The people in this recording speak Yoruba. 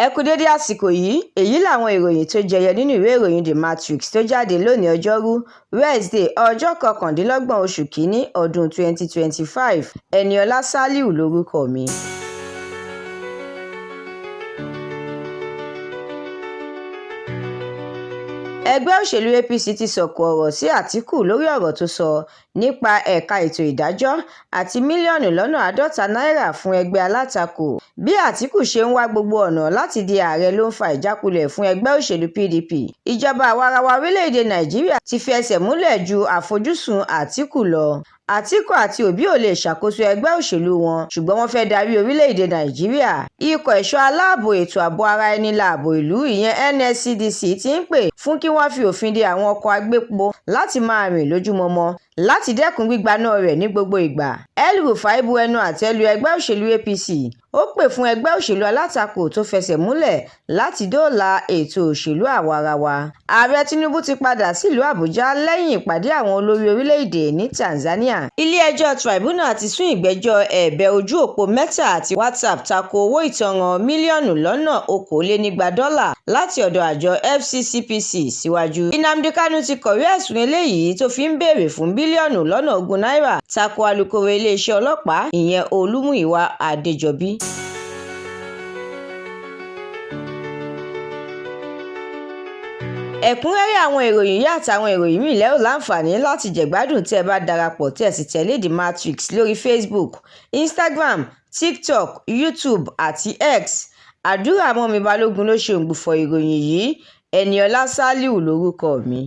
Ẹ kú dédé àsìkò yìí. Èyí làwọn ìròyìn tó jẹyọ nínú ìwé ìròyìn The Matrix tó jáde lónìí, Ọjọ́rú Wednesday, ọjọ́ 29 oṣù kínní ọdún 2025. Eniola Saliu lórúkọ mi. Ẹgbẹ́ òṣèlú APC ti sọ̀kò ọ̀rọ̀ sí Àtìkù lórí ọ̀rọ̀ tó sọ nípa ẹ̀ka ètò ìdájọ́ àti mílíọ̀nù lọ́nà 50 náírà fún ẹgbẹ́ alátakò. Bí Àtìkù ṣe ń wá gbogbo ọ̀nà láti di ààrẹ ló ń fa ìjákulẹ̀ fún ẹgbẹ́ òṣèlú PDP. Ìjọba àwarawa orílẹ̀-èdè Nàìjíríà ti fi ẹsẹ̀ múlẹ̀ ju àfojúsùn Àtìkù lọ. Àtìkù àti Òbí ò lè ṣàkóso ẹgbẹ́ òṣèlú wọn, ṣùgbọ́n wọ́n fẹ́ darí orílẹ̀-èdè Nàìjíríà. Ikọ̀ ẹ̀ṣọ́ aláàbò ètò ààbò ara ẹni láàbò ìlú, ìyẹn NSCDC, ti ń pè fún kí wọ́n fi òfin de àwọn ọkọ̀ agbépo láti máa rìn lójúmọmọ láti dẹ́kun gbígbaná rẹ̀ ní gbogbo ìgbà. El-Rufai bu ẹnu àtẹ́ lu ẹgbẹ́ òṣèlú APC, ó pè fún ẹgbẹ́ òṣèlú alátakò tó fẹsẹ̀ múlẹ̀ láti dóòlà ètò òṣèlú àwarawa. Ààrẹ Tinubu ti padà sílùú Àbújá lẹ́yìn ìpàdé àwọn olórí orílẹ̀-èdè ní Tanzania. Ilé-ẹjọ́ Tribunal ti sún ìgbẹ́jọ́ ẹ̀bẹ̀ ojú òpó Meta àti WhatsApp tako owó ìtanràn mílíọ̀nù lọ́nà 220 dọ́là láti ọ̀dọ̀ àjọ FCCPC síwájú. Nnamdi Kanu ti kọ̀wé ẹ̀sùn eléyìí tó fi ń béèrè fún bílíọ̀nù lọ́nà 20 náírà tako alūkkóró iléeṣẹ́ ọlọ́pàá, ìyẹn Olúmúyìwá Adéjọ́bí. Ẹ̀kúnrẹ́rẹ́ àwọn ìròyìn yìí àtàwọn ìròyìn míì lẹ́ ó láǹfààní láti jẹ̀gbádùn tẹ́ ẹ bá darapọ̀ tẹ́ ẹ sì tẹ̀lé The Matrix lórí Facebook, Instagram, TikTok, YouTube àti X. Àdúrà mọ́mi Balógun ló ṣe òǹgbùfọ̀ ìròyìn yìí. Eniola Saliu lórúkọ mi.